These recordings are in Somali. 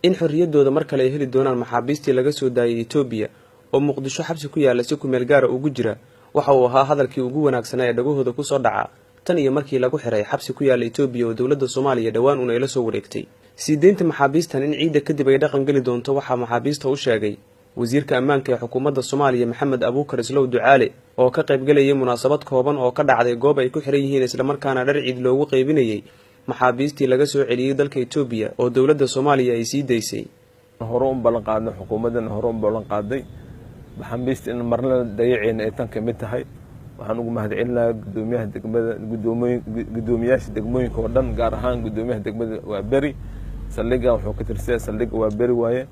In xorriyaddooda mar kale ay heli doonaan maxaabiistii laga soo daayay Etoobiya oo Muqdisho xabsi ku yaalla si kumeel gaara ugu jira waxa uu ahaa hadalkii ugu wanaagsanaa ee dhagahooda kusoo dhaca tan iyo markii lagu xiray xabsi ku yaalla Etoobiya oo dowladda Soomaaliya dhowaan uun ay la soo wareegtay. Sii deynta maxaabiistan in ciidda kadib ay dhaqan geli doonto waxaa maxaabiista u sheegay wasiirka ammaanka ee xukuumadda Soomaaliya, Maxamed Abuukar Islow Ducaale, oo ka qaybgelayay munaasabad kooban oo ka dhacday goob ay ku xiran yihiin, islamarkaana dhar ciid loogu qaybinayay maxaabiistii laga soo celiyey dalka Etoobiya oo dowladda Soomaaliya ay sii daysay. Hore un ballan qaadnay, xukuumaddana hore un ballan qaaday maxaabiista in marna dayaceyna ay tan ka mid tahay. Waxaan ugu mahadcelinayaa gudoomiyaha degmada, gudoomoyin, guddoomiyaasha degmooyinka oo dhan, gaar ahaan guddoomiyaha degmada Waa Beri. Saldhiggan wuxuu ka tirsaya saldhigga Waa Beri waaye.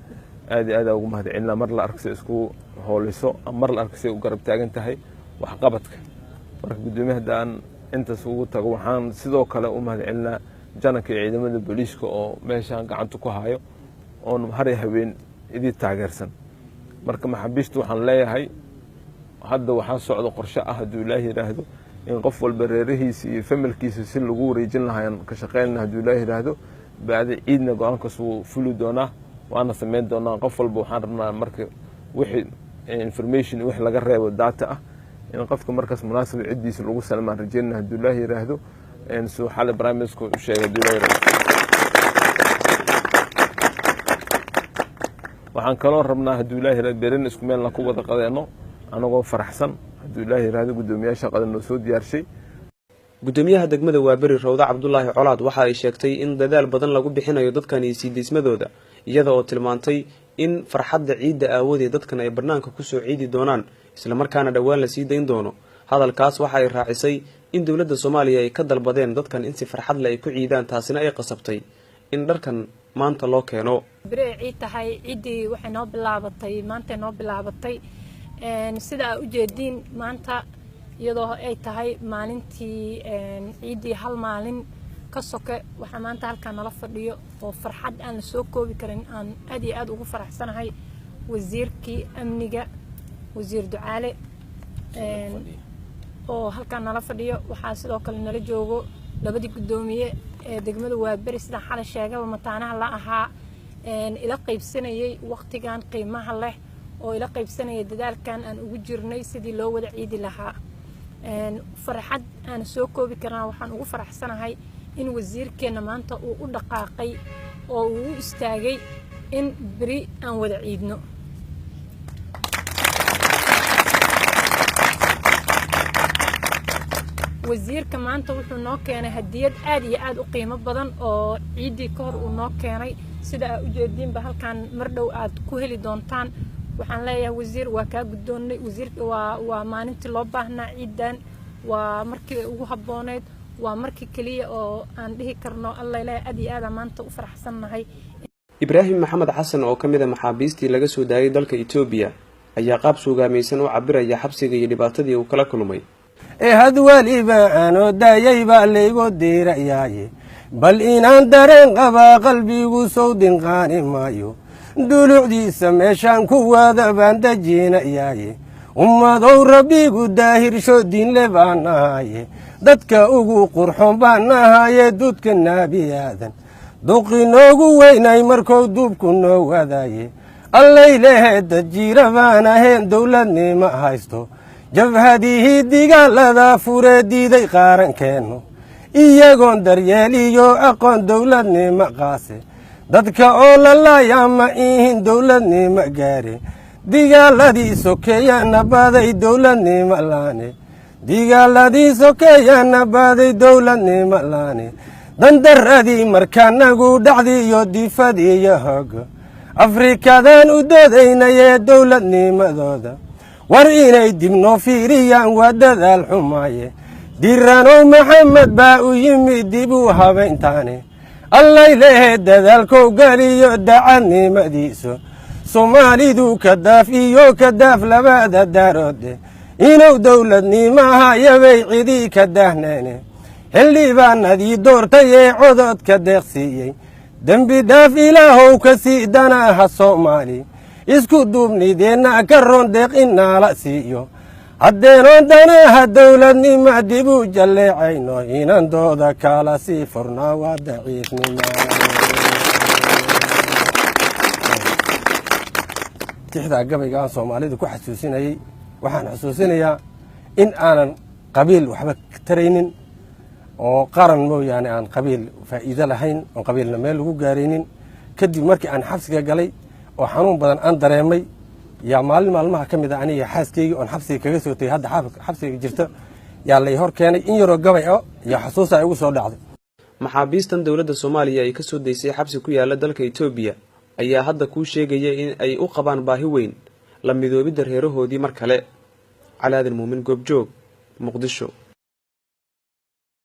Aad iyo aad aa ugu mahadcelinaa mar la arka si isku hooliso, mar la arka si u garab taagan tahay waxqabadka. Marka guddoomiyaha haddaan intaas ugu tago, waxaan sidoo kale u mahadcelinaa jananka iyo ciidamada booliiska oo meeshaan gacanta ku hayo oon har iyo habeen idii taageersan. Marka maxaabiista waxaan leeyahay, hadda waxaa socda qorshe ah, hadduu Ilaah yidhaahdo, in qof walba reerihiisa iyo familkiisa si lagu wareejin lahaa ka shaqeynna, hadduu Ilaah yidhaahdo. Bacdi ciidna go-aankaas wuu fuli doonaa, waana sameyn doonaa. Qof walba waxaan rabnaa marka wixii information, wix laga reebo data ah, in qofka markaas munaasab ciddiisa lagu salmaan rajeynna, hadduu Ilaah yidhaahdo, suu xali prime minister u sheegay, hadduu Ilaah yidhaahdo. Waxaan kaloo rabnaa, hadduu Ilaah yidhahdo, berina isku meelna ku wada qadeeno anagoo faraxsan, hadduu Ilaah yidhahdo. Guddoomiyaasha qadan noo soo diyaarshay. Guddoomiyaha degmada Waaberi, Rawda Cabdulaahi Colaad, waxa ay sheegtay in dadaal badan lagu bixinayo dadkan iyo sii deysmadooda, iyada oo tilmaantay in farxadda ciidda aawadeed dadkan ay bannaanka kusoo ciidi doonaan, islamarkaana dhowaan la sii dayn doono. Hadalkaas waxa ay raacisay in dowladda Soomaaliya ay ka dalbadeen dadkan in si farxad leh ay ku ciidaan, taasina ay qasabtay in dharkan maanta loo keeno. Beri ay ciid tahay, ciiddii waxay noo bilaabatay maantay noo bilaabatay. Sida aa ujeediin, maanta iyadoo ay tahay maalintii ciiddii hal maalin ka soke, waxaa maanta halkaa nala fadhiyo oo farxad aan la soo koobi karin aan aad iyo aad ugu faraxsanahay wasiirkii amniga, Wasiir Ducaale, oo halkaa nala fadhiyo. Waxaa sidoo kale nala joogo labadii guddoomiye ee degmada Waaberi, sidaan xalay sheegaba mataanaha la ahaa, ila qaybsanayay waqtigan qiimaha leh oo ila qaybsanayay dadaalkan aan ugu jirnay sidii loo wada ciidi lahaa. Farxad aan soo koobi karnaa waxaan ugu faraxsanahay in wasiirkeenna maanta uu u dhaqaaqay oo uu u istaagay in beri aan wada ciidno. Wasiirka maanta wuxuu noo keenay hadiyad aad iyo aad u qiimo badan oo ciiddii ka hor uu noo keenay, sida aa ujeediinba halkaan mar dhow aad ku heli doontaan. Waxaan leeyahay, wasiir, waa kaa guddoonnay. Wasiirka, waa maalintii loo baahnaa ciiddan, waa markii ugu habbooneyd, waa markii keliya oo aan dhihi karno Alla ilaah. Aad iyo aadaan maanta u faraxsannahay. Ibraahim Maxamed Xasan oo ka mid a maxaabiistii laga soo daayay dalka Etoobiya ayaa qaab suugaamaysan u cabiraya xabsiga iyo dhibaatadii uu kala kulmay. Ee had weliba aanoo daayay baa laygu diirayaaye, bal inaan dareen qabaa qalbigu sowdin qaani maayo, dulucdiisa meeshaan ku waada baan dejinayaaye. Ummadow Rabbigu daahirsho diinle baan nahaye, dadka ugu qurxoon baan nahaye, dudka Naabi Aadan duqi noogu weynay markou duubku noo wadaye. Allay lehe dad jiira baan ahayn, dowladnima haysto, jabhadihii digaalada furee diiday qaarankeennu, iyagoon daryeel iyo aqoon dowladnimo qaase, dadka oo lalaaya ma ihin dowladnimo gaare, digaaladii sokeeyana baday dowladnimo laane, digaaladii sokeeyana baday dowladnimo laane, dandaradii markaanagu dhacdi iyo difadii iyo hoogo Afrikadan u doodaynayee dowladnimadooda war inay dib noo fiiriyaan waa dadaal xumaaye. Diranow Maxamed baa u yimid dib u habayntaane, Allay lehe dadaalkow geliyo dacadnimadiisu, Soomaalidu ka daaf iyo ka daaf labada daaroode, inuu dowladnimahayabay cidii ka daahneene, xildhibaanadii doortay ee cododka deeqsiiyey, dembi dhaaf Ilaahow ka sii danaha Soomaali, isku duubnideenna ka roon deeq inaala siiyo, haddeenoon danaha dowladnima dib u jalleecayno, inaan dooda kala sii furnaa waa daciifnimo. Tixdaa gabayga aan Soomaalida ku xasuusinayey, waxaan xusuusinayaa in aanan qabiil waxba taraynin oo qaran mooyaane aan qabiil faa'iido lahayn, oon qabiilna meel lagu gaaraynin. Kadib markii aan xabsiga galay oo xanuun badan aan dareemay, yaa maalin maalmaha ka mid a aniga xaaskeyga oon xabsiga kaga soo tegey, hadda xabsiga jirta, yaa lay hor keenay in yaroo gabay o iyo xasuusa ay ugu soo dhacday. Maxaabiistan dowladda Soomaaliya ay kasoo daysay xabsi ku yaala dalka Etoobiya ayaa hadda kuu sheegaya in ay u qabaan baahi weyn la midoobidda reerahoodii mar kale. Calaadin Muumin, Goobjoog, Muqdisho.